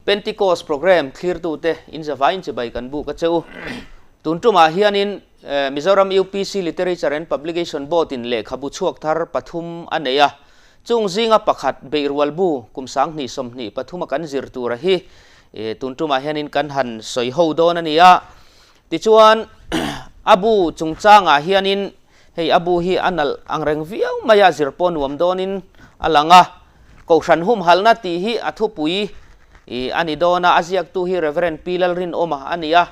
Pentecost Programme thlirtute in zavaiin chibai kan buk a che u. Tun tumah hianin Mizoram UPC Literature and Publication Board in lehkhabu chhuak thar pathum a nei a. Chung zinga pakhat Beihrual bu kum 20 23 a kan zir tura hi tun tumah hianin kan han sawi ho dawn a ni a. Tichuan a bu chungchangah hianin hei a bu hi a nalh angreng viau mai a, zir pawh nuam dawnin a lang a. Kohhran humhalhna tih hi a thupui a ni dawn a, a ziaktu hi Rev. Pi Lalrinawma a ni a.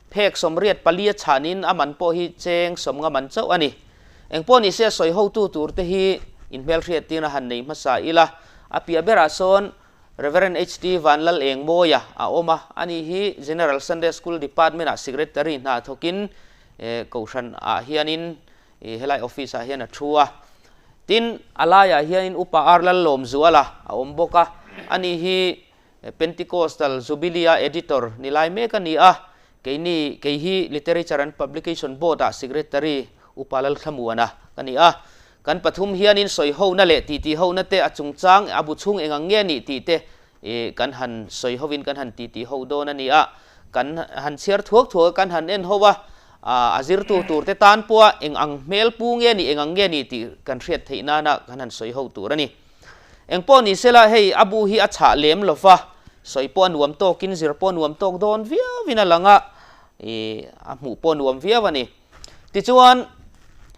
Phek 84 a chhanin a man pawh hi cheng 50 man chauh a ni. Engpawh ni se sawi hotu tur te hi inhmelhriattirna han nei hmasa ila, a piah berah sawn Rev. HT Vanlal Engmawia a awm a, ani hi General Sunday School Department-ah Secretary hna thawkin Kohhran ah hianin helai office ah hian a thu a. Tin, a laiah hianin Upa R Lallawmzuala a awm bawk a, ani hi Pentecostal Jubilee-a editor ni lai mek a ni a, keini kei hi Literature and Publication Board-ah Secretary Upa Lalthlamuana ka ni a. Kan pathum hianin sawi hona leh titi hona te a chungchang a bu chhung eng ang nge nih tih te kan han sawi hovin kan han titi ho dawn a ni a. Kan han chhiar thuak thuak a, kan han en ho a, a zirtu tur te tan pawha eng ang hmel pu nge nih eng ang nge nih tih kan hriat theih nana kan han sawi ho tur a ni. Eng pawh ni sela hei a bu hi a chhah lem lo va, sawi pawh a nuam tawkin zir pawh a nuam tawk dawn viauin a lang a, a hmuh pawh a nuam viau a ni. Tichuan,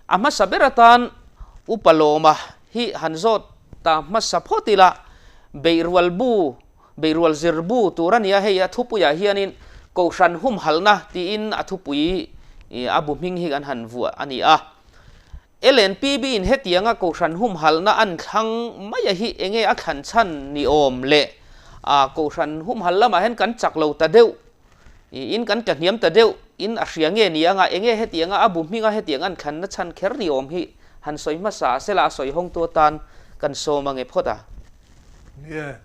a hmasa ber atan Upa Lawma hi han zawt ta hmasa phawt ila, Beihrual bu, Beihrual zir bu tur a nia, hei a thupuiah hianin Kohhran humhalhna tiin a thupui a bu hming hi kan han vuah a ni a. LNPB in hetianga Kohhran humhalhna an thlang mai a hi enge a thlan chhan ni awm le? A Kohhran humhalh lamah hian kan chak lo ta deuh in kan tla hniam ta deuh in a hria nge ni anga enge hetianga a bu hminga hetiang an thlanna chhan kher ni awm hi han sawi hmasa a sela a sawi hawngtu atan kan sawm ange phawt a. Nie,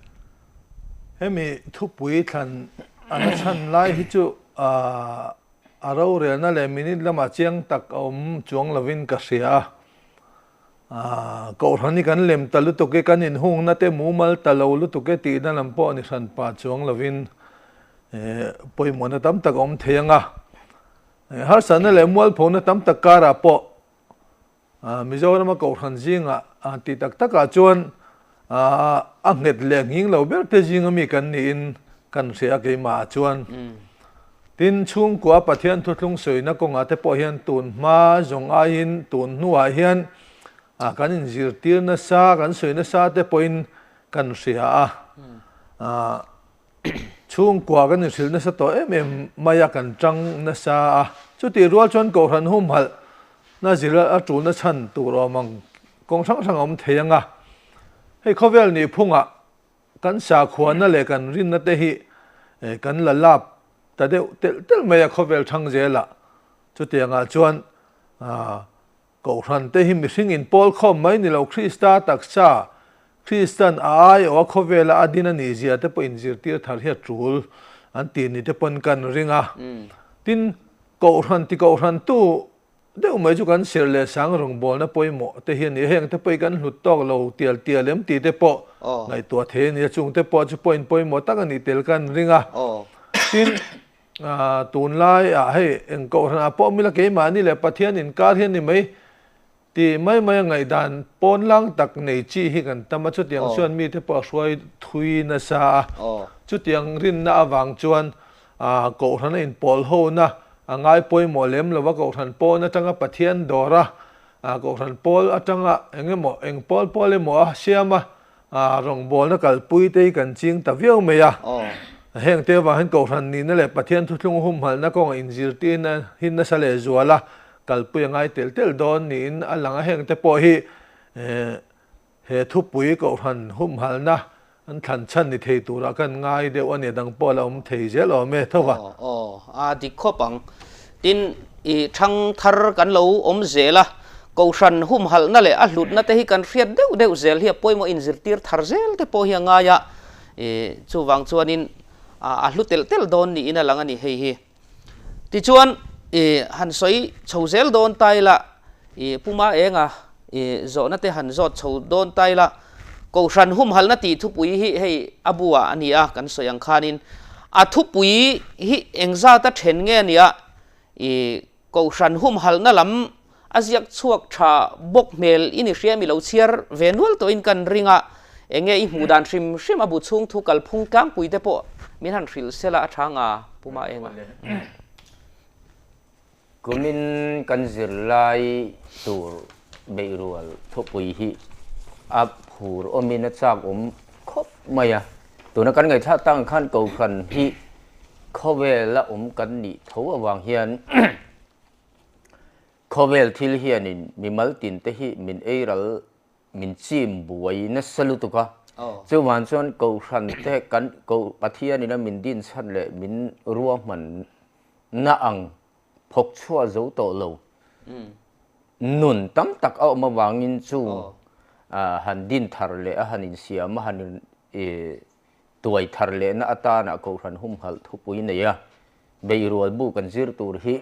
hemi thupui thlan an a chhan lai hi chu a rorelna leh minute lamah chiang tak a awm chuang lovin ka hria a. Kohhran hi kan lem ta lutuk e, kan inhungna te mumal ta lo lutuk e tihna lam pawh ni hran pah chuang lovin pawimawhna tam tak a awm thei ang a. Harsatna leh mualphona tam tak karah pawh Mizorama kohhran zingah tih tak takah chuan a nghet leh nghing lo ber te zinga mi kan niin kan hria a keimah ah chuan. Tin, chhungkua Pathian thuthlung sawina kawngah te pawh hian tun hma zawng aiin tun hnuah hian kan inzirtir nasa, kan sawi nasa te pawhin kan hria a. Chhungkua kan inhrilh nasa tawh em em mai a, kan tang nasa a. Chutih rual chuan Kohhran humhalh na zir a tulna chhan tur awm ang kawng hrang hrang a awm thei ang a. Hei khawvel nihphungah Kan sakhuana leh kan rinna te hi kan la lap ta deuh telh telh mai a khawvel thang zelah. Chutiangah chuan Kohhran te hi mihring inpawl khawm mai ni lo Krista taksa, Kristan a aiawh a khawvela a din a nih zia te pawh inzirtir thar hi a tul an tih ni te pawn kan ring a. Tin, Kohhran ti Kohhran tu Deuh mai chu kan serh leh sang rawngbawlna pawimawh te hi a ni a, heng te pawh hi kan hlut tawk lo tial tial em tih te pawh ngaihtuah thei a ni a, chung te pawh chu point pawimawh tak a nih tel kan ring a. Tin, tunlai ah hei eng kohhran ah pawh mila keimahni leh Pathian inkar hi a ni mai tih mai mai a ngaihdan pawn lang tak nei chi hi kan tam a, chutiang chuan mite pawh a hruai thui nasa a, chutiang rinna avang chuan Kohhran a inpawl hona a ngai pawimawh lem lo a, Kohhran pawn atanga Pathian dawr a, Kohhran pawl atanga eng emaw, eng pawl pawl emaw a siam a, rawngbawlna kalpui te hi kan ching ta viau mai a. Heng te avang hian Kohhran nihna leh Pathian thuthlung humhalhna kawngah inzirtirna hi nasa leh zual a kalpui a ngai telh telh dawn niin a lang a, heng te pawh hi He thupui Kohhran humhalhna an thlan chhan ni thei turah khan ngai deuh a ni, dang pawh a la awm thei zel awm e tho va. Aw, aw, a dik khawp ang. Tin, i thang thar kan lo awm zel a, Kohhran humhalhna leh a hlutna te hi kan hriat deuh deuh zel hi a pawimawh inzirtir thar zel te pawh hi a ngai a, i chuvang chuanin a hlu telh telh dawn niin a lang a ni hei hi. Tichuan, i han sawi chho zel dawn ta ila, i Puma Enga i zawhna te han zawt chho dawn ta ila, Kohhran humhalna tih thupui hi hei a bu ah a ni a, kan sawi ang khanin a thupui hi engzata then nge a nia i Kohhran humhalna lam a ziak chhuak tha bawk hmel i ni hria mi lo chhiar ve nual tawhin kan ring a, enge i hmuh dan hrim hrim a bu chhung thu kalphung tlangpui te pawh min han hrilh sela a tha nga Pu Maenga. Kumin kan zirlai tur beihrual thupui hi a phur awmin a chak awm khawp mai a, tuna kan ngaihthlak tak ang khan Kohhran hi khawvela awm kan nih tho avang hian khawvel thil hianin mimal tinte hi min eiral min chim buai nasa lutuk a, chuvang chuan Kohhran te kan Koh Pathianin a min din chhan leh min ruahman na ang phawk chhuah zo tawh lo nun tam tak a awm avangin chung han din thar leh a han insiam a han tuai thar lehna atana Kohhran humhalh thupui nei a beirual bu kan zir tur hi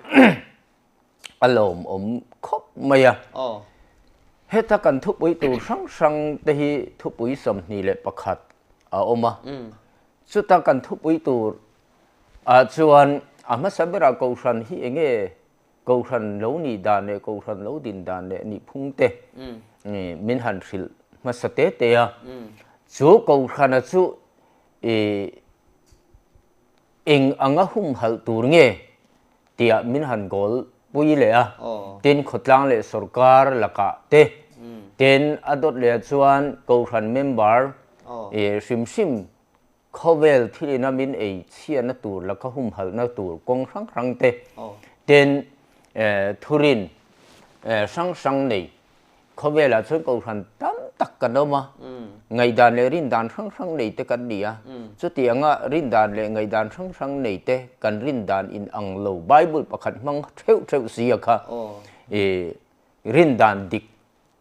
a lawmawm khawp mai a. Heta kan thupui tur hrang hrang te hi thupui 21 a awm a. Chuta kan thupui tur ah chuan a hmasa berah Kohhran hi enge Kohhran lo nih dan leh Kohhran lo din dan leh nih phung te min han hrilh hmasa te te a. Chu Kohhrana chu i eng anga humhalh tur nge tiah min han goal pui leh a, tin khawtlang leh sorkar lakah te, tin a dawt leh chuan Kohhran member hrim hrim khawvel thilina min ei chhiatna tur laka humhalhna tur kawng hrang hrang te, tin thurin hrang hrang nei Khawvelah chuan kohhran tam tak kan awm a, ngaihdan leh rindan hrang hrang nei te kan ni a. Chutianga rindan leh ngaihdan hrang hrang nei te kan rindan in ang lo Bible pakhat hmang theuh theuh si a kha i rindan dik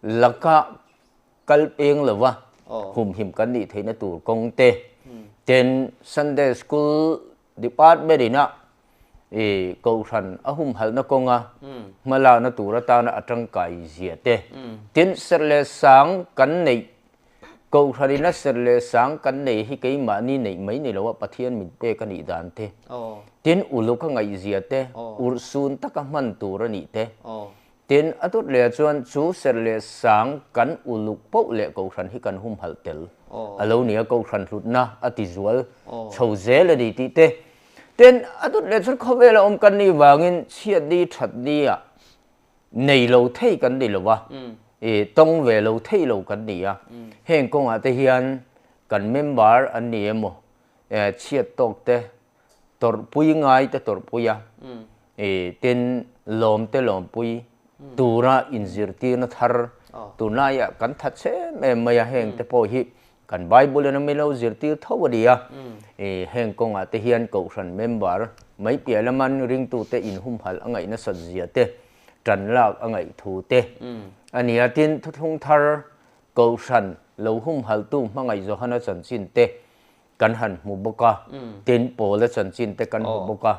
laka kal peng lova humhim kan nih theihna tur kawng te ten Sunday School Department ina i kohhran a humhalhna kawnga hmalakna tur atana a tangkai zia te, tin serh leh sang kan neih, kohhran ina serh leh sang kan nei hi keimahni neih mai ni loa Pathian min pek a nih dan te, tin uluk a ngaih zia te, urhsun taka hman tur a nih te, tin a tut leh chuan chu serh leh sang kan uluk poh leh kohhran hi kan humhalh tel a lo ni a, kohhran hlutna a ti zual chho zel a ni tih te. Tin, a dawt leh chuan khawvela awm kan nih vangin chhiatni thatnia nei lo thei kan ni lo a, i tawng ve lo thei lo kan ni a. Heng kawngah te hian kan member an ni emaw, chhiat tawk te, tawrhpui ngai te tawrhpui a, i tin lawm te lawmpui tura inzirtirna thar tunlaiah kan that chhem em mai a, heng te pawh hi Kan Bible in a milo zirtir tho a ni a, heng kawngah te hian Kohhran member mai piah laman ringtute inhumhalh a ngaih nasat zia te, tan lak a ngaih thu te a ni a. Tin, thuthlung thar Kohhran lo humhalhtu hmangaih Johana chanchin te kan han hmu bawk a, tin Paula chanchin te kan hmu bawk a.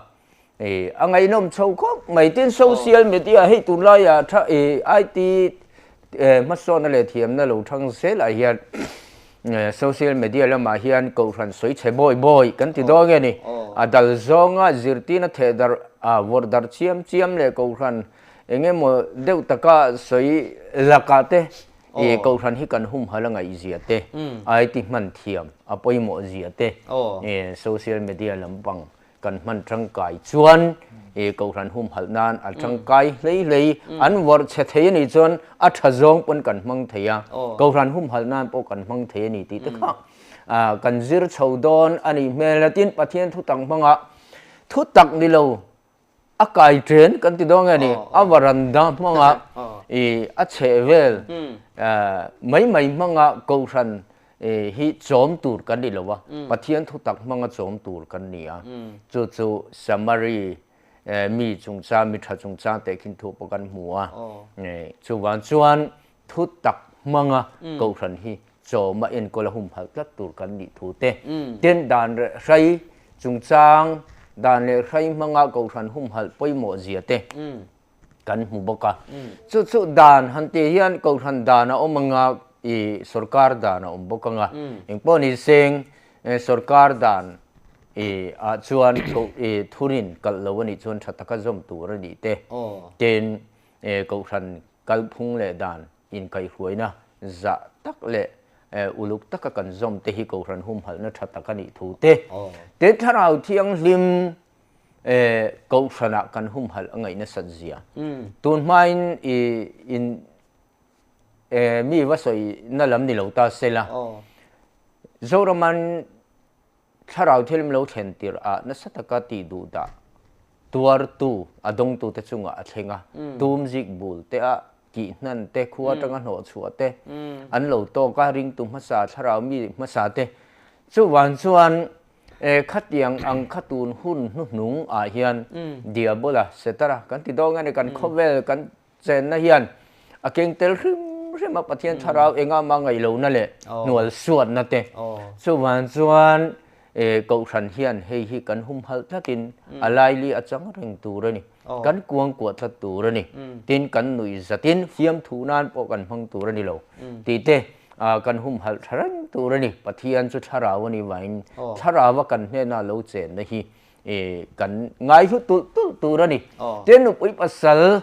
A ngaihnawm chho khawp mai. Tin, social media hei tunlaiah tha IT hmasawnna leh thiamna lo thang zelah hian social media lamah hian kohhran sawi chhe bawi bawi kan ti dawn nge ni. A dal zawnga zirtirna theh darh a vawrh darh chiam chiam leh kohhran eng emaw deuh taka sawi lakah te kohhran hi kan humhalh a ngaihzia te, IT hman thiam a pawimawh zia te social media lampang Kan hman tangkai chuan i Kohhran humhalh nan a tangkai hlei hlei, an vawrh chhe thei a nih chuan a tha zawng pawn kan hmang thei a, Kohhran humhalh nan pawh kan hmang thei a ni tih te kha kan zir chho dawn a nih hmel a. Tin, Pathian thutak hmanga thutak ni lo a kai chen kan ti dawn nge ni, a varanda hmanga i a chheh vel mai mai hmanga Kohhran hi chawm tur kan ni lo a, Pathian thutak hmanga chawm tur kan ni a, chu chu Samari mi chungchang, mi tha chungchang teh khin thu pawh kan hmu a, chuvang chuan thutak hmanga Kohhran hi chawm a enkawl a humhalh tlat tur kan nih thu te, tin dan leh hrai chungchang, dan leh hrai hmanga Kohhran humhalh pawimawh zia te kan hmu bawk a, chu chu dan han tih hian Kohhran dan a awm anga. i sorkar dan a awm bawk anga, engpawh ni seng sorkar dan i ah chuan koh i thurin kalh lo a nih chuan tha taka zawm tur a nih te tin kohhran kalphung leh dan inkaihhruaina zah tak leh uluk taka kan zawm te hi kohhran humhalhna tha tak a nih thu te tin thlarau thianghlim kohhranah kan humhalh a ngaih nasat zia. Tun hmain i in mi va sawi na lam ni lo ta se la. Zoraman thlarau thil lo thlen tir ah nasa taka tih duh dah tuartu a dawngtu te chungah a thleng a. Tum zik bul te ah kih hnan te khua atanga hnawh chhuah te an lo tawk a ringtu hmasa thlarau mi hmasa te. Chuvang chuan Khatiang ang kha tun hun hnuhnung ah hian Diabola, Setara kan ti dawn a ni, kan khawvel kan chenna hian a keng tel hrim hrim a, Pathian thlarau enga mah ngaihlohna leh hnual suatna te. Chuvang chuan Kohhran hian hei hi kan humhalh tlatin a laili a chang reng tur a ni, kan kuangkuah tlat tur a ni, tin kan nuih zatin fiamthu nan pawh kan hmang tur a ni lo tih te Kan humhalh tha reng tur a ni. Pathian chu thlarau a ni vangin thlarau a kan hnena lo chenna hi kan ngaihlu tulh tulh tur a ni. Tin nupui pasal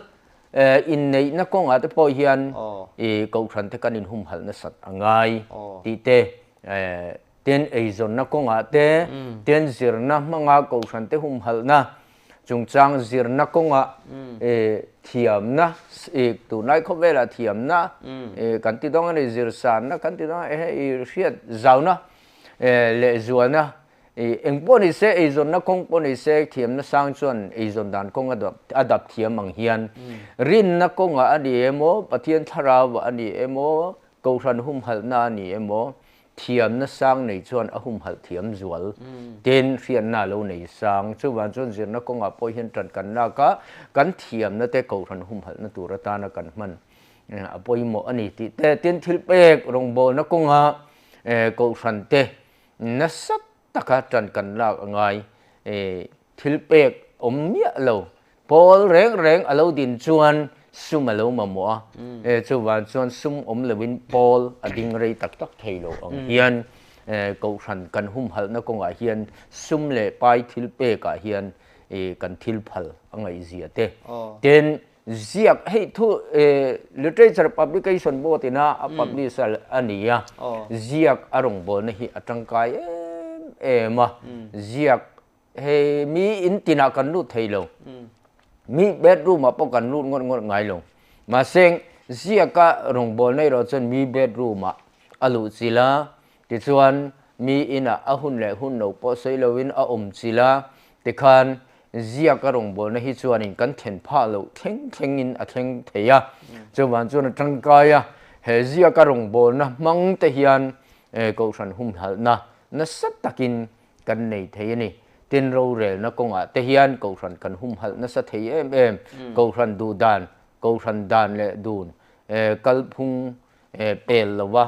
inneihna kawngah te pawh hian kohhran te kan inhumhalh nasat a ngai tih te tin eizawnna kawngah te tin zirna hmanga kohhran te humhalhna Chungchang zirna kawngah thiamna, tunlai khawvelah thiamna kan ti dawng a ni, zirsanna kan ti dawng a, hei hriat zauna leh zualna engpawh ni se, eizawnna kawng pawh ni se, thiamna sang chuan eizawn dan kawng a dap thiam ang hian rinna kawngah a ni emaw, Pathian thlarau a ni emaw, Kohhran humhalhna a ni emaw, Thiamna sang nei chuan a humhalh thiam zual. Tin, hriatna a lo nei sang. Chuvang chuan zirna kawngah pawh hian tan kan lak a, kan thiamna te kohhran humhalhna tur atana kan hman a pawimawh a ni tih te. Tin, thil pek rawngbawlna kawngah kohhran te nasa taka tan kan lak a ngai. Thil pek awm miah lo, pawl reng reng a lo din chuan sum a lo mamawh a, chuvang chuan sum awm loin pawl a ding rei tak tak thei lo ang hian Kohhran kan humhalhna kawngah hian sum leh pai thil pekah hian kan thil phal a ngaihzia te. Tin, ziak hei thu Literature Publication Board ina a publish a ni a, ziak a rawngbawlna hi a tangkai em em a, ziak hei mi in tinah kan lut thei lo, mi bedroom ah pawh kan lut ngawt ngawt ngai lo, mahse ziaka rawngbawlna erawh chuan mi bedroom ah a luh chilh a, Tichuan, mi inah a hun leh hun lo pawh sawi loin a awm chilh a, tikhan ziak a rawngbawlna hi chuanin kan thlen phah loh thleng thlengin a thleng thei a. Chuvang chuan a tangkai a, he ziak a rawngbawlna hmang te hian Kohhran humhalhna nasa takin kan nei thei a ni. Tin, rorelna kawngah te hian Kohhran kan humhalh nasa thei em em. Kohhran duhdan, Kohhran dan leh dun, kalphung pel lo va,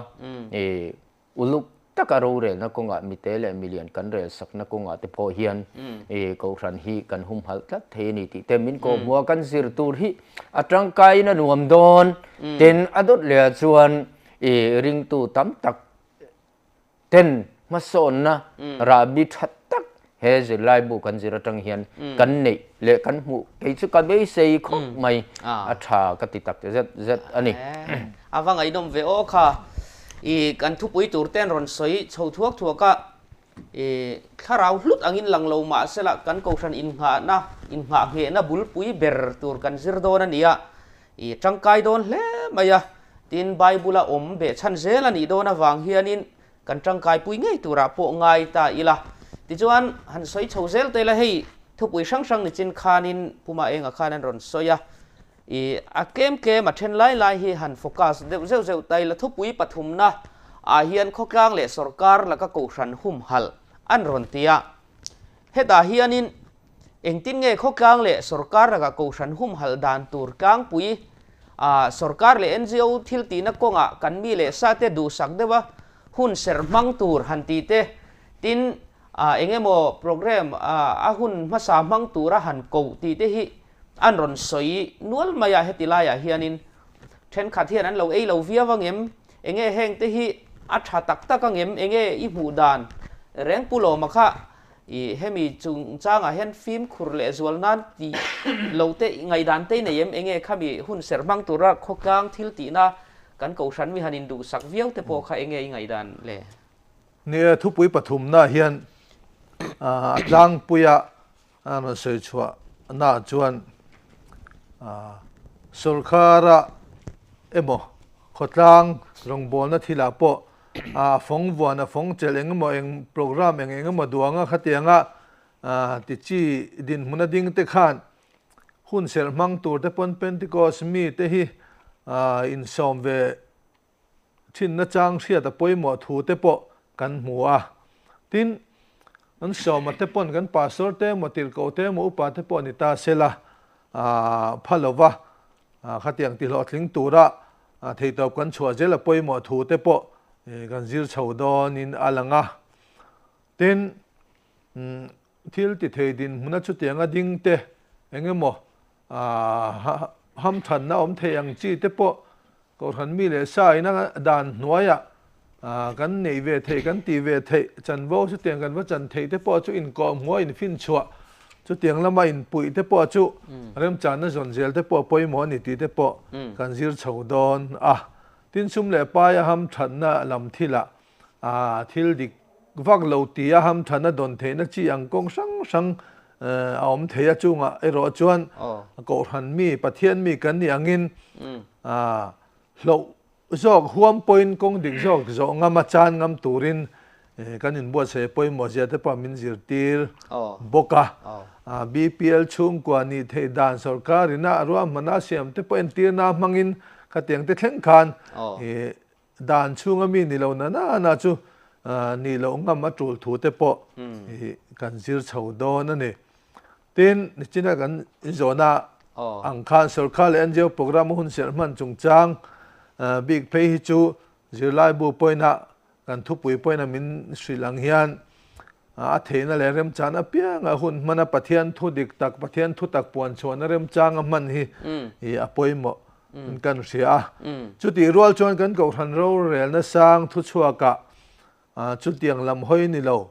uluk taka rorelna kawngah mite leh milian kan rel sakna kawngah te pawh hian Kohhran hi kan humhalh tlat thei a ni tih te min kawhhmuh a, kan zir tur hi a tangkaiin a nuam dawn. Tin, a dawt leh ah chuan ringtu tam tak Ten hmasawnna rahbi tha tak he zirlaibu kan zir atang hian kan neih leh kan hmuh kei chu ka beisei khawp mai a tha ka ti tak zet zet a ni. A va ngaihnawm ve aw kha i kan thupui tur ten rawn sawi chho thuak thuak a, i thlarau hlut angin lang lo mahsela kan kohhran innghahna innghah nghehna bulpui ber tur kan zir dawn a nia, I tangkai dawn hle mai a, tin Bible-a awm behchhan zel a nih dawn avang hianin kan tangkaipui ngei turah pawh ngai ta ila. Tichuan, han sawi chho zel te ila hei thupui hrang hrang nichin khanin Puma Enga khan an rawn sawi a, i a tlem tlem a then lai lai hi han focus deuh zeuh zeuh ta ila thupui pathumna ah hian khawtlang leh sawrkar laka kohhran humhalh an rawn ti a. Hetah hianin Engtin nge khawtlang leh sawrkar lakah kohhran humhalh dan tur tlangpui a sawrkar leh ngo thil tihna kawngah kan mi leh sa te duhsak deuha hun serh hmang tur han tih te, tin eng emaw program a hun hmasa hmang tura han koh tih te hi an rawn sawi nual mai a, heti laiah hianin thenkhat hian an lo ei lo viau angem? Enge heng te hi a tha tak tak ang em? Enge i hmuh dan reng Pu Lawma kha i hemi chungchangah hian fimkhur leh zual nan tih lo te ngaihdan te i nei em? Enge khami hun serh hmang tura khawtlang thil tihna kan kohhran mi han induhsak viau te pawh kha enge i ngaihdan le? Nia, thupui pathumna hian a tlangpuia a rawn sawi chhuahna chuan sorkara emaw khawtlang rawngbawlna thilah pawh a fawng vuan a fawng chelh eng emaw eng program eng eng emaw duanga khatianga ti chi dinhmuna ding te khan hun serh hmang tur te pawn Pentecost mi te hi insawm ve Thinna chang hriat a pawimawh thu te pawh kan hmu a. Tin, an sawma te pawn kan pastor te emaw tirhkoh te emaw upa te pawh ni ta sela pha lova khatiang tihlawhtling tura theihtawp kan chhuah zel a pawimawh thu te pawh kan zir chho dawnin a lang a. Tin, thil ti thei dinhmuna chutianga ding te eng emaw hamthanna awm thei ang chi te pawh Kohhran mi leh sa ina dan hnuaiah kan neih ve theih, kan tih ve theih, chanvo chutiang kan va chan theih te pawh chu inkawhhmuh a infinchhuah, chutiang lama inpuih te pawh chu remchanna zawn zel te pawh pawimawh a ni tih te pawh kan zir chho dawn a. Tin, sum leh paia hamthatna lam thilah thil dik vak lo tia hamthatna dawn theihna chi ang kawng hrang hrang a awm thei a, chungah erawh chuan Kohhran mi, Pathian mi kan nih angin hlauh zawk huam pawhin kawng dik zawk zawh ngam a chan ngam turin kan inbuatsaih pawimawh zia te pawh min zirtir bawk a. BPL chhungkua nih theih dan sorkar ina ruahmanna siam te pawh entirna hmangin khatiang te thleng khan Dan chhunga mi ni lo na na na chu nih loh ngam a tul thu te pawh kan zir chho dawn a ni. Tin, nichina kan inzawhna ang khan sorkar leh NGO programme a hun serh hman chungchang bik phei hi chu zirlaibu pawina kan thupui pawina min hrilh ang hian A theihna leh remchan apianga hun hmana Pathian thu dik tak, Pathian thu tak puan chhuahna remchanga hman hi a pawimawh in kan hria a. Chutih rual chuan kan Kohhran rorelna sang thuchhuakah chutiang lam hawi ni lo.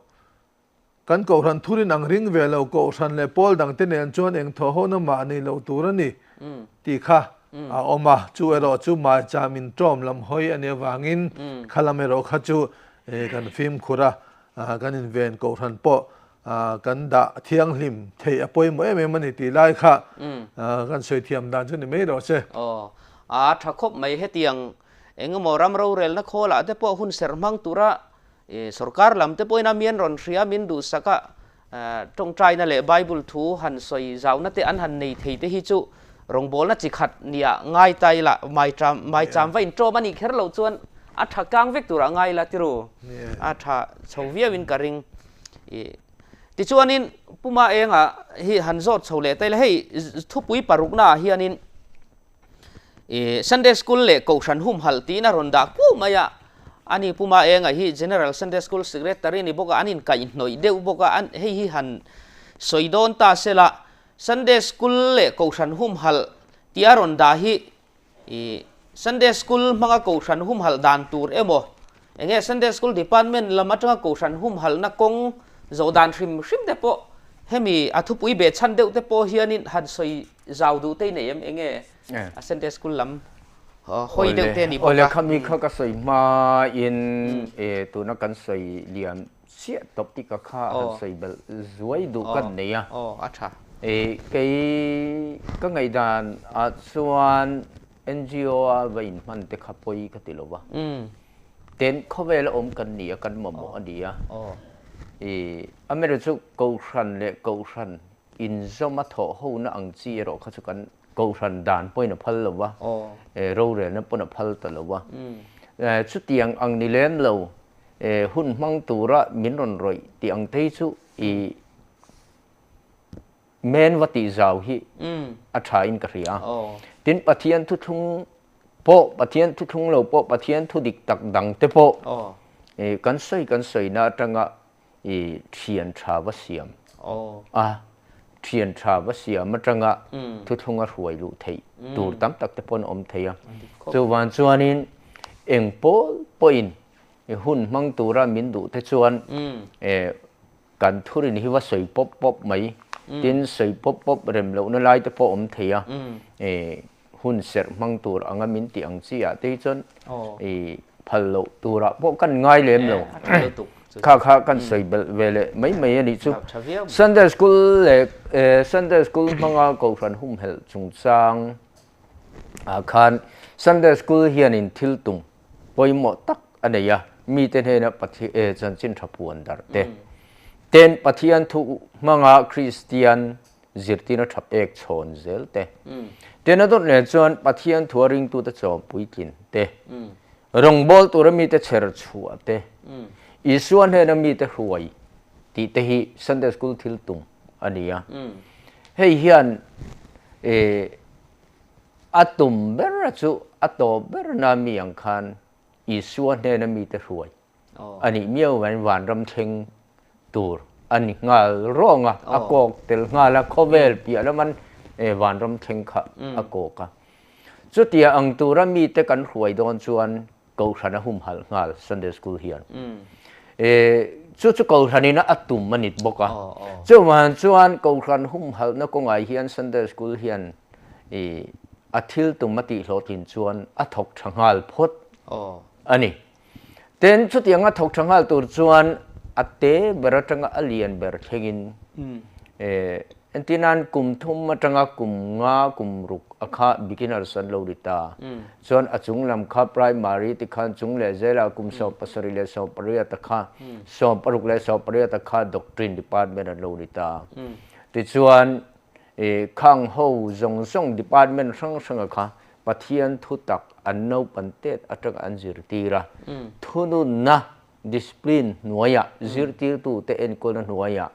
Kan Kohhran thurin ang ring ve lo Kohhran leh pawl dangte nen chuan eng thawhhona mah nei lo tur a ni tih kha a awm a. Chu erawh chu maicham inṭawm lam hawi a nih avangin kha lam erawh kha chu kan fimkhur a. Kan inven kohhran pawh kan dah thianghlim theih a pawimawh em em a ni tih lai kha kan sawi thiam dan chu ni mai rawh se. Aw, a tha khawp mai hetiang engemaw ram rorelna khawlah te pawh hun serh hmang tura sorkar lam te pawhin a mian rawn hria min duhsak a, tawngtaina leh Bible thu han sawi zauna te an han nei thei te hi chu rawngbawlna chi khat nia ngai ta ila maicham maicham va inṭawm a nih kher loh chuan a tha kang vek turah ngai ila tiru a tha chho viau in ka ring i tichuanin Puma Enga hi han zawt chho leh ta ila hei thupui parukna ah hianin i Sunday School leh Kohhran humhalh tiin a rawn dah kuau mai a ani Puma Enga hi General Sunday School Secretary ni bawk a an inkaihhnawih deuh bawk a an hei hi han sawi dawn ta sela Sunday School leh Kohhran humhalh tih a rawn dah hi i Sunday School hmanga Kohhran humhalh dan tur emaw enge Sunday School Department lam atanga Kohhran humhalhna kawng zawh dan hrim hrim te pawh hemi a thupui beh chhan deuh te pawh hianin han sawi zau duh te i nei em enge a Sunday School lam hawi deuh te a ni bawk a. Awle khami kha ka sawi hmain tuna kan sawi liam Chiah tawp tih ka kha han sawi belh zuai duh kan nei a. Aw, a tha. E, kei ka ngaihdan ah chuan NGO a va inhman te kha pawi ka ti lo va. Ten khawvel a awm kan ni a, kan mamawh a ni a. E, amaherawhchu chu Kohhran leh Kohhran inzawm a thawh hona ang chi erawh kha chu kan Kohhran dan pawhin a phal lo va, rorelna pawn a phal ta lo va. Chutiang ang ni lem lo, hun hmang tura min rawn rawih tih ang te hi chu i men va tih zau hi a tha in ka hria. Tin, Pathian thuthlung pawh, Pathian thuthlung lo pawh, Pathian thu dik tak dang te pawh kan sawi kan sawina atanga i thian tha va siam a, thian tha va siam atanga thuthlung a hruai luh theih tur tam tak te pawn a awm thei a. Chuvang chuanin Eng pawl pawhin hun hmang tura min duh te chuan kan thurin hi va sawi pawp pawp mai. Tin, sawi pawp pawp rem lohna lai te pawh awm thei a, hun serh hmang tur anga min tih ang chi ah te hi chuan phal loh turah pawh kan ngai lem lo. Kha kha kan sawi belh ve leh mai mai a nih chu. Sunday School leh Sunday School hmanga Kohhran humhelh chungchang ah khan Sunday School hianin thil tum pawimawh tak a nei a, mite hnena chanchin tha puan darh te, ten Pathian thu hmanga Kristian zirtirna tha pek chhawn zel te, ten a dawt leh chuan Pathian thua ringtute chawm puitlin te, rawngbâwl tura mite chher chhuah te, Isua hnena mite hruai tih te hi Sunday School thil tum a ni a. Hei hian a tum ber chu a tawp berna mi ang khan Isua hnena mite hruai a nih miau avangin vanram thleng tur a ni nghal rawng a, a kawk tel nghal a, khawvel piah laman vanram thleng kha a kawk a. Chutia ang tura mite kan hruai dawn chuan Kohhran a humhalh nghal Sunday School hian. Chu chu Kohhranin a tum a ni bawk a. Chuvang chuan Kohhran humhalhna kawngah hian Sunday School hian a thil tum a tihhlawhtlin chuan a thawk tha nghal phawt a ni. Tin, chutiang a thawk tha nghal tur chuan a te ber atanga a lian ber thlengin entir nan kum thum atanga kum nga kum ruk a kha beginners an lo ri ta. Chuan a chung lam kha primary ti khan chung leh zelah kum 17 leh 18 a kha 16 leh 18 a kha doctrine department an lo ri ta. Tichuan khang ho zawng zawng department hrang hrang a kha Pathian thutak an naupan tet atanga an zirtir a, thununna, discipline, hnuaiah, zirtirtute enkawlna hnuaiah,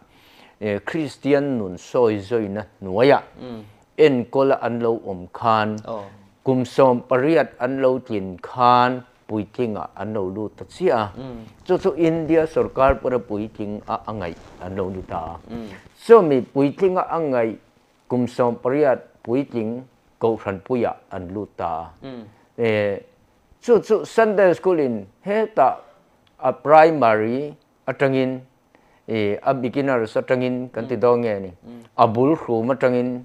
Kristian nun sawizawiina hnuaiah enkawla an lo awm khan kum 18 an lo tlin khan puitlingah an lo lut ta chiah a. Chu chu India sorkar pawha puitling a a ngaih an lo ni ta a. Chumi puitlinga a ngaih Kum 18 puitling Kohhran puiah an lut ta a. Chu chu Sunday School in hetah a primary atangin a beginners atangin kan ti dawn nge ni, a bul hrum atangin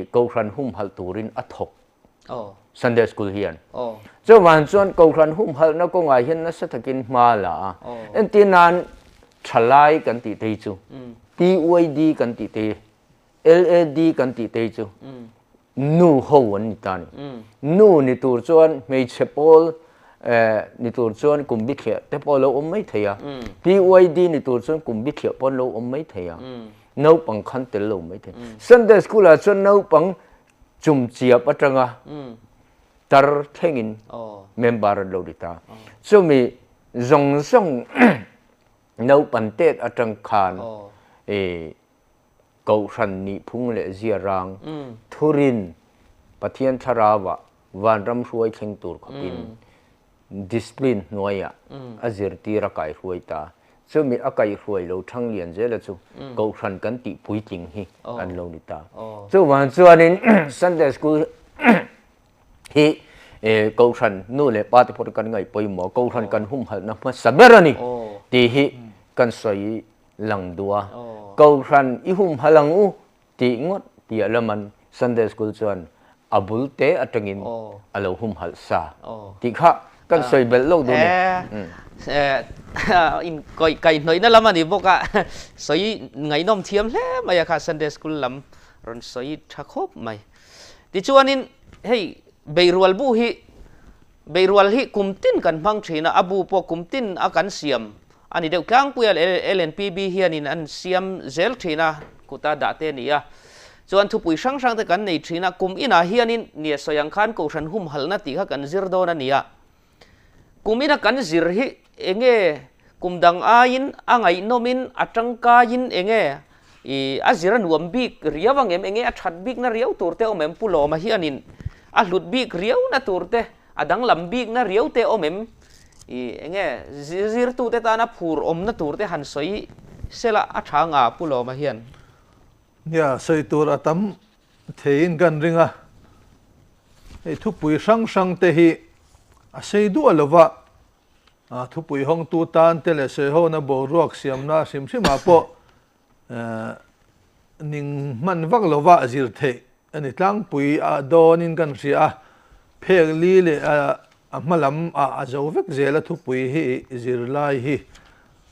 Kohhran humhalh turin a thawk Sunday School hian. Chuvang chuan Kohhran humhalhna kawngah hian nasa takin hma la a. Entir nan thalai kan tih te hi chu PYD kan tih te hi LAD kan tih te hi chu nu ho an ni ta a ni. Nu ni tur chuan hmeichhe pawl ni tur chuan kum bithliah te pawh a lo awm mai thei a, PYD ni tur chuan kum bithliah pawh an lo awm mai thei a, naupang khan tel lo mai thei. Sunday school ah chuan naupang chumchiap atanga tar thlengin member an lo ni ta. Chumi zawng zawng naupan tet atang khan Kohhran nihphung leh ziarang, thurin, Pathian thlarauah vanram hruai thleng tur khawpin discipline hnuaiah a zirtir a kaihruai ta. Chumi a kaihruai lo thang lian zela chu Kohhran kan tih puitling hi an lo ni ta. Chuvang chuanin Sunday School hi Kohhran nu leh pa te pawh kan ngaih pawimawh, Kohhran kan humhalhna hmasa ber a ni tih hi kan sawi lang duh a, Kohhran i humhalh ang u tih ngawt piah laman Sunday School chuan a bul te atangin a lo humhalh sa tih kha kan sawi belh lawk duh a ni. In kaihhnawihna lam a ni bawk a, sawi ngaihnawm thiam hle mai a kha Sunday School lam rawn sawi tha khawp mai. Tichuanin hei Beirual bu hi Beirual hi kum tin kan hmang thin a, a bu pawh kum tin a kan siam a ni deuh tlangpui a, LNPB hianin an siam zel thin a, kuta dah te a ni a. Chuan thupui hrang hrang te kan nei thin a, kum inah hianin nia sawi ang khan Kohhran humhalhna tih kha kan zir dawn a ni a. Kum ina kan zir hi enge kum dang aiin a ngaihnawmin a tangkaiin enge i a zir a nuam bik riau ang em, enge a that bikna riau tur te awm em, Pu Lawma hianin a hlut bik riauna tur te, a danglam bikna riau te awm em, i enge zirtute tana phur awmna tur te han sawi sela a tha nga Pu Lawma hian. Nia, sawi tur a tam theiin kan ring a, hei thupui hrang hrang te hi. A sei duah lova, thupui hawngtu tan te leh sawihona boruak siamna hrim hrimah pawh ning hman vak lova zir theih a ni tlangpui a dawnin kan hria a, phek li leh a hma lam ah a zo vek zel a thupui hi zirlai hi.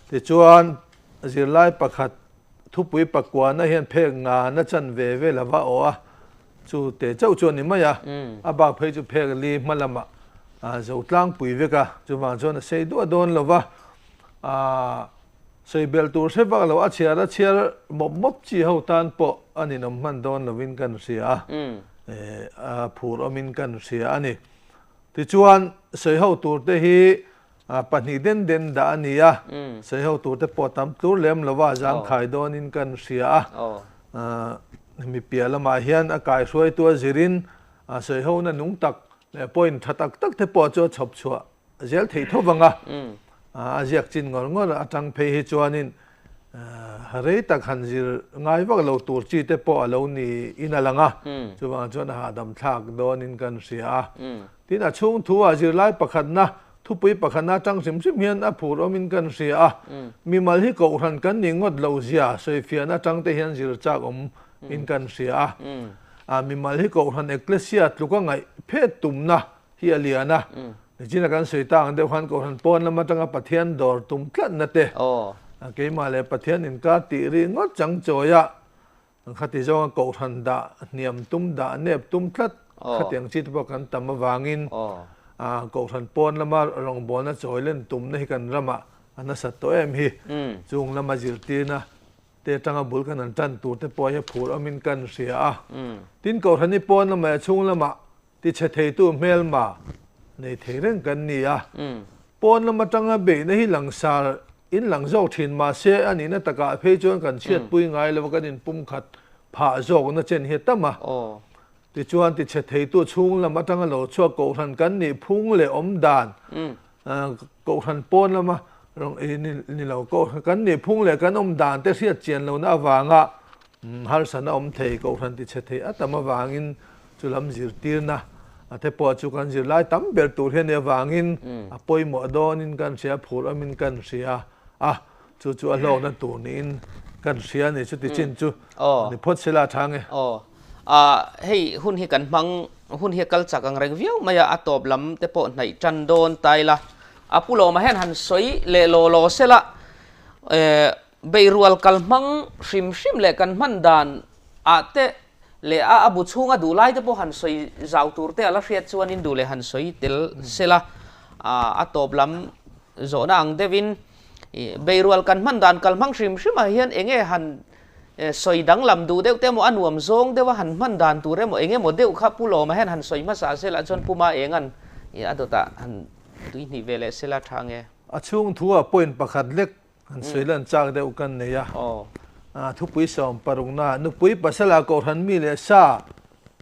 Tichuan zirlai pakhat thupui pakuana hian phek ngana chan ve vel a va awh a, chu te chauh chu a ni mai a, a bak phei chu phek li hma lamah a zo tlangpui vek a, chuvang chuan a sei duah dawn lova, aaa. Sawi belh tur hre vak lo, a chhiar a chhiar mawp mawp chi ho tan pawh a ninawm hman dawn lovin kan hria a, a phur awmin kan hria a ni. Tichuan, sawi ho tur te hi pahnih den den dah a ni a, sawi ho tur te pawh tam tlur lem lova zangkhai dawnin kan hria a. Hemi piah lamah hian a kaihruaitu a zirin sawi hona nung tak leh point tha tak tak te pawh chu a chhawp chhuah zel theih tho vang a, a ziak chin ngawr ngawr atang phei hi chuanin rei tak han zir ngai vak lo tur chi te pawh a lo ni in a lang a, chuvang chuan a hahdam thlak dawnin kan hria a. Tin, a chhung thu ah zirlai pakhatna, thupui pakhatna atang hrim hrim hian a phur awmin kan hria a, mimal hi kohhran kan nih ngawt loh zia sawifiahna atang te hian zir chak awm in kan hria a, mimal hi kohhran ekklesia tluka ngaih phet tumna hi a lian a, nichina kan sawi ta ang deuh khan Kohhran pawn lam atanga Pathian dawr tum tlatna te, keimah leh Pathian inkar tih ri ngawt chang chawi a, khati zawnga Kohhran dah hniam tum dah nep tum tlat khatiang chi te pawh kan tam avangin Kohhran pawn lama rawngbawlna chawi len tumna hi kan ramah a nasat tawh em hi, chung lama zirtirna te atanga bul kan han tan tur te pawh hi a phur awmin kan hria a. Tin, Kohhran hi pawn lamah leh chhung lamah Tichhe theitu hmelma nei thei reng kan ni a, pawn lam atanga beihna hi langsar in lang zawk thin mahse a nihna takah phei chuan kan chhiatpui ngai lo a, kan inpumkhat phah zawkna chen hi a tam a. Tichuan tichhe theitu chhung lam atanga lo chhuak kohhran kan nih phung leh awm dan kohhran pawn lama rawn ni lo kan nih phung leh kan awm dan te hriat chian lohna avanga Harsatna awm thei, kohhran tichhe thei a tam avangin chu lam zirtirna a te pawh chu kan zirlai tam ber tur hian avangin a pawimawh dawnin kan hria, phur awmin kan hria a, chu chu a hlawkna tur niin kan hria a ni. Chuti chin chu ni phawt sela a tha nge. Aw, hei hun hi kan hmang, hun hi a kal chak ang reng viau mai a, a tawp lam te pawh hnaih tan dawn ta ila, a pu lawmah hian han sawi leh law law sela, Beihrual kal hmang hrim hrim leh kan hman dan ah te leh a a bu chhunga duh lai te pawh han sawi zau tur te a la hriat chuanin duh leh han sawi tel sela a tawp lam zawhna ang deuhin beihrual kan hman dan kal hmang hrim hrim ah hian enge han sawi danglam duh deuh te emaw a nuam zawng deuh a han hman dan tur emaw eng emaw deuh kha Pu Lawma hian han sawi hmasa sela chuan Pu Ma Engan a dawtah han tuihnih ve leh sela tha nge. A chhung thu ah point pakhat lek An sawi lan chak deuh kan nei a. Thupui sawm parukna, Nupui pasala kohhran mi leh sa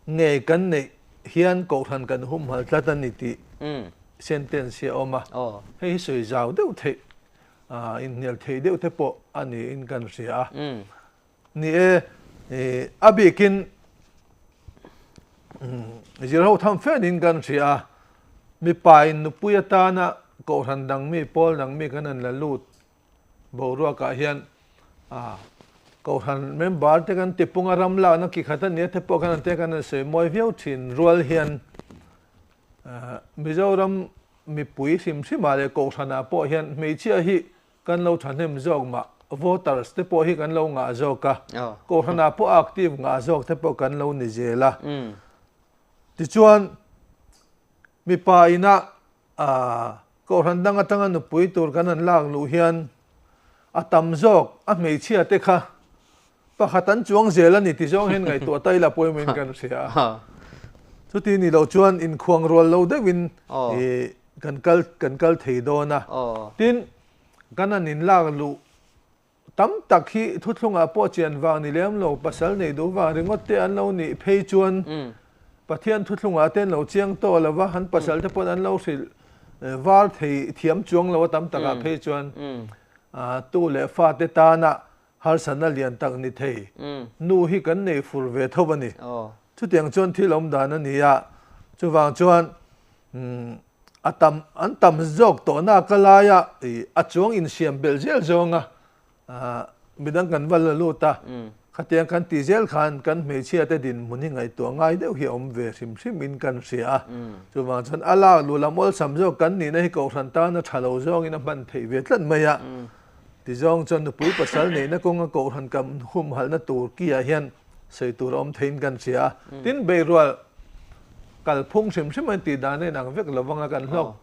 ngei kan neih hian kohhran kan humhal tlat a ni tih sentence hi a awm a. Hei hi sawi zau deuh theih, inhnial theih deuh te pawh a niin kan hria a. Ni e, a bikin zirho tham fe niin kan hria a, mipa in nupui atana kohhran dang mi, pawl dang mi kan han la lut boruakah hian kohhran member te kan tipung a ram lakna ki khat a nia te pawh kan han tia kan han sawi mawi viau thin rual hian Mizoram mipui hrim hrimah leh kohhranah pawh hian hmeichhia hi Kan lo thahnem zawk mah, voters te pawh hi kan lo ngah zawk a, kohhranah pawh active ngah zawk te pawh kan lo ni zel a. Tichuan, mipa ina kohhran dang atanga nupui tur kan han lak luh hian a tam zawk a hmeichhia te kha pakhat an chuang zel a ni ti zawng hian ngaihtuah ta ila pawimawhin kan hria a. Chuti ni loh chuan inkhuang rual lo deuhin kan kal kan kal thei dawn a. Tin, kan han inlak luh tam tak hi thuthlungah pawh chian vang ni lem lo, pasal nei duh vang ringawt te an lo nih phei chuan Pathian thuthlungah te an lo chiang tawh lo va, an pasal te pawn an lo hrilh var thei thiam chuang lo a tam takah phei chuan tu leh fate tana harsatna lian tak ni thei nu hi kan nei fur ve tho a ni. Chutiang chuan thil awm dan a ni a, chuvang chuan. A tam, an tam zawk tawhna ka laia ih a chuang insiam belh zel zawnga midang kan va la lut a, khatiang kan tih zel khan kan hmeichhia te dinhmun hi ngaihtuah ngai deuh hi a awm ve hrim hrim in kan hria a. Chuvang chuan a lak luh lam awlsam zawk kan nihna hi kohhran tana tha lo zawngin a hman theih ve tlat mai a. Tizawng chuan nupui pasal neihna kawnga kohhran kan humhalhna tur kiah hian sawi tur a awm theiin kan hria a. Tin, beirual kalphung hrim hrim a intih dan a inang vek lo vanga kan hlawk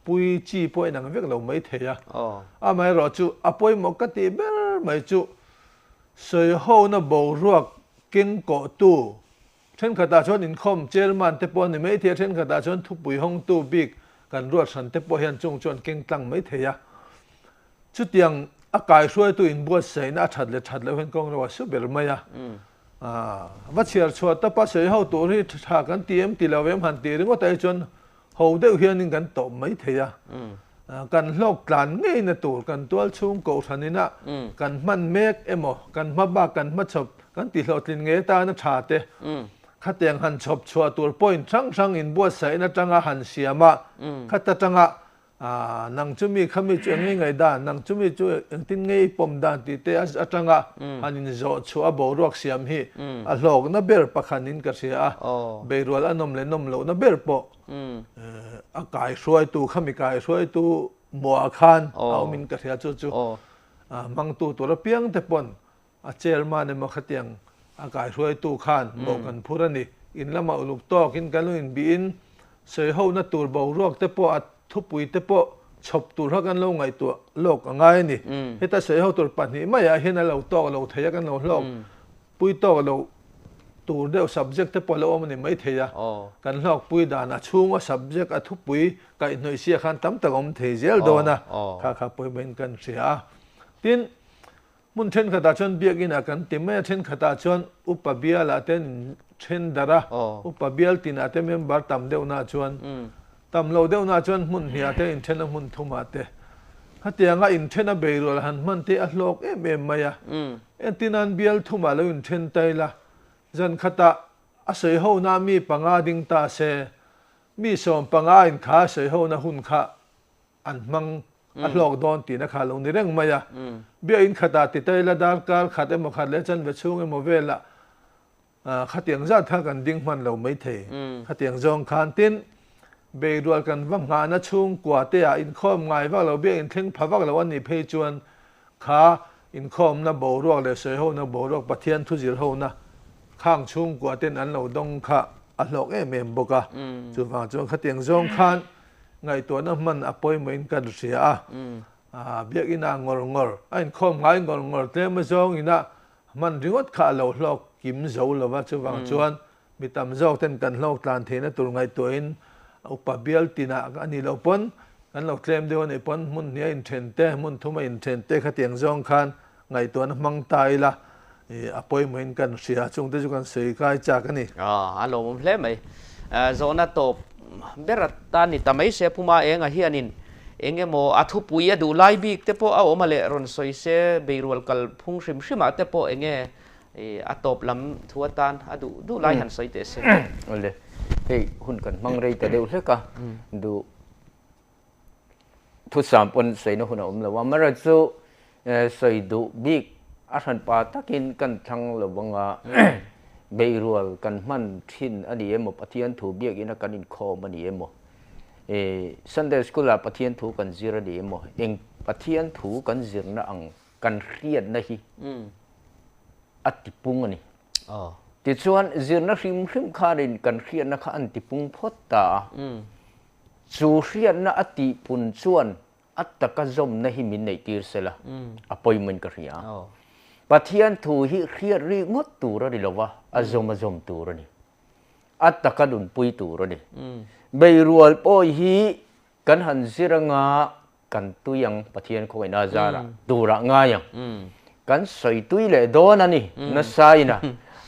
pui chi pawh a inang vek lo mai thei a. Amaherawh chu a pawimawh ka tih ber mai chu sawihona boruak kengkawhtu thenkhatah chuan inkhawm chairman te pawh a ni mai thei a, thenkhatah chuan thupui hawngtu bik kan ruat hran te pawh hian chung chuan keng tlang mai thei a. Chutiang a kaihruaitu inbuatsaihna a that leh that loh hian kawng ro a su ber mai a. Va chhiar chhuah tapa sawi ho tur hi tha kan ti em ti lo em han tih ringawt ah hi chuan ho deuh hianin kan tawp mai thei a. Kan hlawk tlan ngeina tur kan tual chhung kohhran ina kan hman mek emaw kan hma bak kan hma chhawp kan ti hlawhtlin ngei atana tha te khatiang han chhawp chhuah tur point hrang hrang inbuatsaihna atanga han siam a khat atanga Aaa, nang chu mi kha mi chu eng nge ngaih dan, nang chu mi chu engtin nge i pawm dan tih te atanga han inzawh chhuah a boruak siam hi a hlawkna ber pakhanin ka hria a, beirual a nawm leh nawm lohna ber pawh a kaihruaitu kha mi kaihruaitu muah khan a awmin ka hria chu chu hmangtu tur apiang te pawn A chairman emaw khatiang a kaihruaitu khan mawh kan phur a ni. In lamah uluk tawkin kan lo inbihin sawihona tur boruak te pawh a thupui te pawh chhawp tur kha kan lo ngaihtuah lawk a ngai a ni. Heta sawiho tur pahnih maiah hian a lo tawk lo thei a, kan lo hlawk pui tawk lo tur deuh subject te pawh a lo awm a ni maithei a. Kan hlawk pui dan a chhunga subject a thupui kaihhnawih sia khan tam tak a awm thei zel dawn a, kha kha pawimawhin kan hria a. Tin, Hmun thenkhatah chuan biakinah kan ti mai a, thenkhatah chuan upa bialah te an in then darh a, upa bial tinah te member tam deuhnah chuan, tam lo deuhnah chuan hmun hniah te in then a, hmun thumah te. Khatianga in then a beirual han hman te a hlawk em em mai a, entirnan bial thumah lo in then ta ila, zan khatah a sawihona mi panga ding ta se, mi 15 in kha sawihona hun kha an hmang a hlawk dawn tihna kha a lo ni reng mai a. Biakinn khatah ti ta ila darkar khat emaw khat leh chanve chhung emaw velah khatiang zat kha kan ding hman lo maithei. Khatiang zawng khan tin beirual kan va nghahna chhungkua te ah inkhawm ngai vak lo biakinn thleng pha vak lo a nih phei chuan kha inkhawmna boruak leh sawihona boruak Pathian thu zirhona khang chhungkua ten an lo dawng kha a hlawk em em bawk a. Chuvang chuan khatiang zawng khan Ngaihtuahna hman a pawimawhin kan hria a, biakinn ah ngawr ngawr, a inkhawm ngai ngawr ngawr tlem a zawng ina hman ringawt kha a lo hlawk kim zo lo va, chuvang chuan mi tam zawk ten kan hlawk tlan theihna tur ngaihtuahin upa bial tinah a nih loh pawn kan lo tlem deuh a nih pawn hmun hnih a inthen te, hmun thum a inthen te khatiang zawng khan Ngaihtuahna hmang ta ila a pawimawhin kan hria, chungte chu kan sawi kai chak a ni. A lawmawm hle mai. Zawhna tawp ber atan ni ta mai se Puma Enga hianin eng emaw a thupui a duh lai bik te pawh a awm a leh rawn sawi se beirual kal phung hrim hrimah te pawh eng nge a tawp lam thu atan a duh duh lai han sawi teh se. Awle, hei hun kan hmang rei ta deuh hlek a, duh Thusam pawn sawina hun a awm lo a, amaherawhchu chu sawi duh bik a hranpa takin kan thlang lo anga beirual kan hman thin a ni emaw, Pathian thu biakina kan inkhawm a ni emaw, Sunday School ah Pathian thu kan zir a ni emaw, eng Pathian thu kan zirna ang kan hriatna hi a tipung a ni. Tichuan zirna hrim hrim khanin kan hriatna kha an tipung phawt ta a. Chu hriatna a tihpun chuan a taka zawmna hi min neihtir sela, a pawimawhin ka hria. Pathian thu hi hriat ri ngawt tur a ni lo va, a zawm a zawm tur a ni. A taka nunpui tur a ni. Beirual pawh hi kan han zir anga Kan tui ang Pathian khawngaihna zarah turah ngai ang. Kan sawi tui leh dawn a ni nasa ina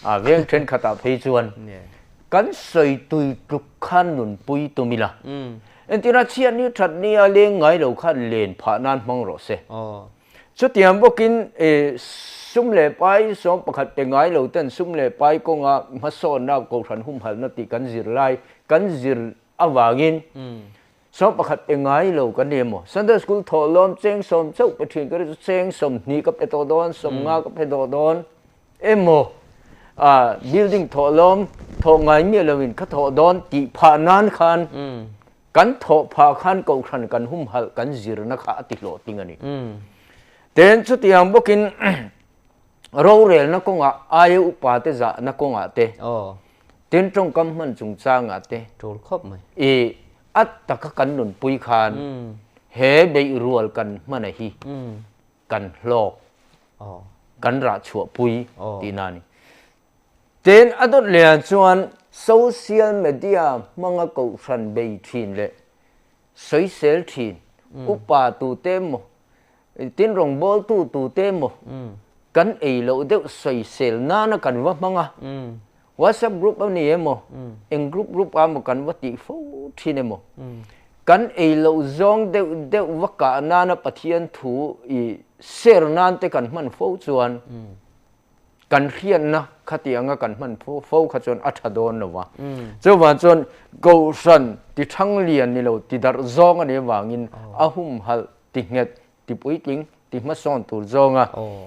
a veng thenkhatah phei chuan kan sawi tui tluk khan nunpui tum ila. Entirna chhiatni thatni a leng ngai lo khan len phah nan hmang rawh se. Chutiang bawkin sum leh pai 11 pe ngai lo ten sum leh pai kawnga hmasawnna kohhran humhalhna tih kan zir lai kan zir avangin. Sawm pakhat pe ngai lo kan ni emaw, Sunday School thawhlawm cheng sawm chauh pe thin ka ri chu cheng 20 ka pe tawh dawn, 50 ka pe tawh dawn emaw, building thawhlawm thawh ngai miah loin ka thawh dawn tih phah nan khan kan thawh phah khan kohhran kan humhalh kan zirna kha a ti hlawhtling a ni. Tin, chutiang bawkin rorelna kawngah aia upa te zahna kawngah te, tin tawngkam hman chungchangah te tul khawp mai. I a taka kan nunpui khan he beihrual kan hman a hi kan hlawk, kan rah chhuahpui tihna a ni. Tin, a dawt lehah chuan social media hmanga kohhran bei thin leh sawisel thin, upa tute emaw, tin rawngbawltu tute emaw kan ei loh deuh sawisel nana kan va hmang a, WhatsApp group a ni emaw, eng group group ah emaw kan va tih fo thin emaw, kan ei loh zawng deuh deuh va kah nana Pathian thu i share nan te kan hman fo chuan kan hriatna khatianga kan hman fo kha chuan a tha dawn lo va. Chuvang chuan Kohhran ti thang lian ni lo ti darh zawng a nih avangin a humhalh ti nghet ti puitling ti hmasawn tur zawnga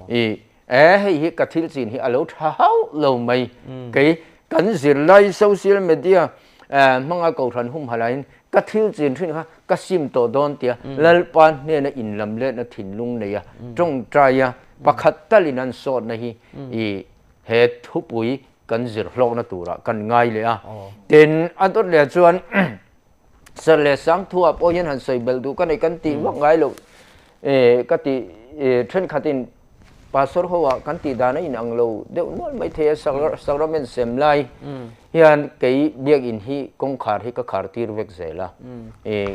i e hei hi ka thil chin hi a lo tha hauh lo mai. Kei kan zirlai social media hmanga Kohhran humhalh ahin ka thil chin thin kha ka sim tawh dawn tia Lalpa hnena inlamletna thinlung neia tawngtaia Pakhat talin an sawtna hi i he thupui kan zir hlawkna turah kan ngai leh a. Tin, a dawt leh chuan Sir leh Sangthua pawh hian han sawi belh duh ka nei kan tih vak ngai loh ka tih thenkhatin Pastor ho ah kan tih dan a inang lo deuh nual mai thei a, Sacrament sem lai hian kei biakinn hi kawngkhar hi ka khar tir vek zel a,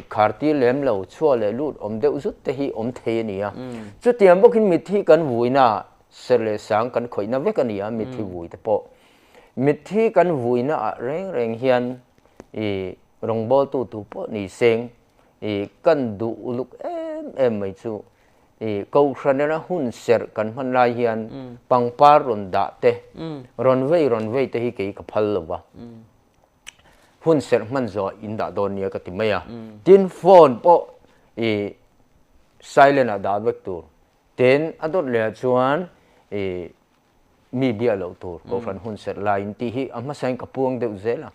khar tir lem lo chhuah leh lut awm deuh zut te hi awm thei a ni a. Chutiang bawkin mitthi kan vuina ah serh leh sang kan khawihna vek a ni a, mitthi vui te pawh. Mitthi kan vuina ah reng reng hian rawngbawltu tu pawh ni seng kan duh uluk em em mai chu I Kohhranena hun serh kan hman lai hian pangpar rawn dah te, rawn vei rawn vei te hi kei ka phal lo va. Hun serh hman zawh in dah dawn nia ka ti mai a. Tin, phone pawh i silent ah dah vek tur. Tin, a dawt leh ah chuan i mi biah loh tur Kohhran hun serh laiin tih hi a hmasain ka puang deuh zel a.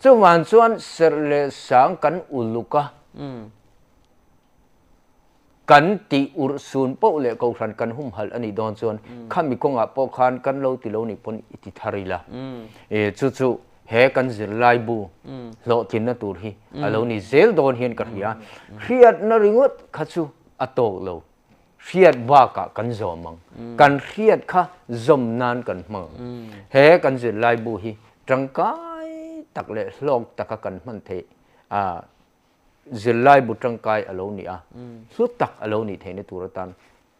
Chuvang chuan serh leh sang kan uluk a. Kan tih urh sun poh leh Kohhran kan humhalh a nih dawn chuan khami kawngah pawh khan kan lo ti lo nih pawn i ti thar ila. Chu chu he kan zirlaibu hlawhtlinna tur hi a lo ni zel dawn hian ka hria. Hriatna ringawt kha chu a tawk lo. Hriat bakah kan zawm ang. Kan hriat kha zawm nan kan hmang ang. He kan zirlaibu hi tangkai tak leh hlawk taka kan hman theih a Zirlai bu tangkai a lo ni a, hlu tak a lo nih theihna tur atan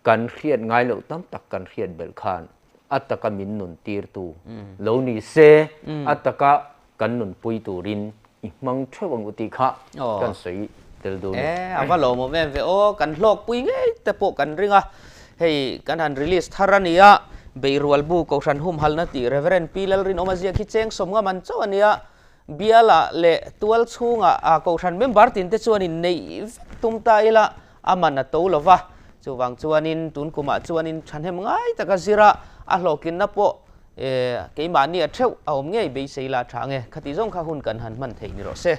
kan hriat ngai loh tam tak kan hriat belh khan a taka min nun tirtu lo ni se, a taka kan nunpui turin i hmang theuh ang u tih kha kan sawi tel dun. E, a va lawmawm em ve aw, kan hlawkpui ngei te pawh kan ring a, hei kan han release thar a nia, Beihrual bu Kohhran humhalna tih Reverend Pi Lalrinawma ziak hi cheng 50 man chauh a nia, Bialah leh tual chhungah a kohhran member tin te chuan inneih vek tum ta ila a man a to lo va. Chuvang chuanin tun kumah chuanin thahnem ngai taka zira a hlawhtlinna pawh keimahni a theuh a awm ngei beisei la tha nge. Khati zawng kha hun kan han hman theih ni rawh se.